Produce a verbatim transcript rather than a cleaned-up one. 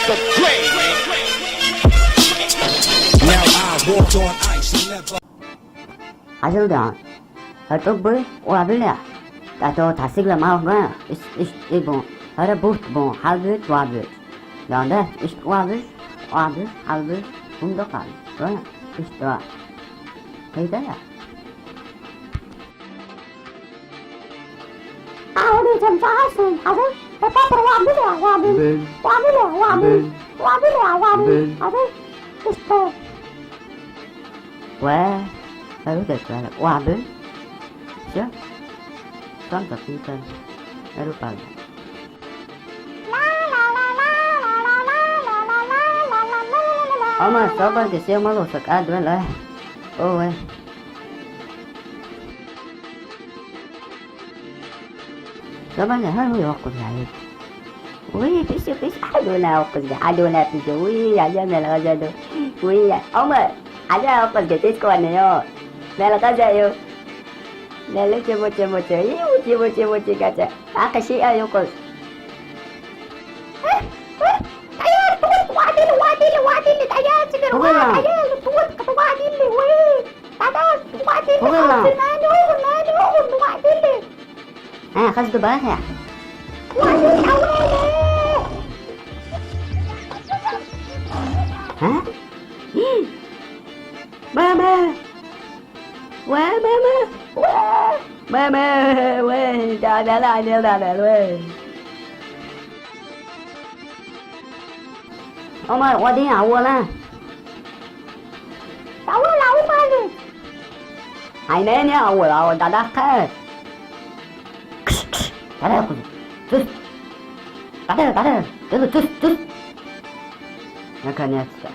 Now I walk on ice and never. Хажууда. Хажуугүй уабиль. Тато тасигла малга. Иш иш ибу. Хара бут бу. Халбит уабиль. Данда иш уабиль. Уабиль халбит. Хунда кал. Ва. Иш два. Хайда я. Аудио чамчаасын хажу. Эпапер уабиль уабиль. Бил. Уабиль уабиль. Бил. Уабиль уабиль. Бил. Хажу. Иш два. Уэ, эру дэс уэ, уабы. Всё. Сон запитан. Эру пал. Ама, собаки, все молоса, кадвела. Ой. Собаки, ха, ой, окур, я. Уй, писи, писи, адуна окузга, адуна писи, уй, адя мелгазаду. Уй, ома, адя окузга, тискуанео. Мелгазао. Меле чебо, чебо, чебо, иу, чебо, чебо, чебо, чебо. Акаси аюкус. Таяр, тут, вадили, вадили, вадили, таяр, теперь, Угла. Таяр, тут, вадили, уй. Угла. А, хас дубаха. А? Мама! Уа, мама! Уа! Мама! Уа! Да, да, да, да, да, да, уа! Омар, уа, дин, а, уа, ла. Аула, аула, аула. Ай, не, не, аула, аула, дадахха. Кш, кш, дада, куз. Түс. Дада, дада, дада, түс, түс. Наконец-то.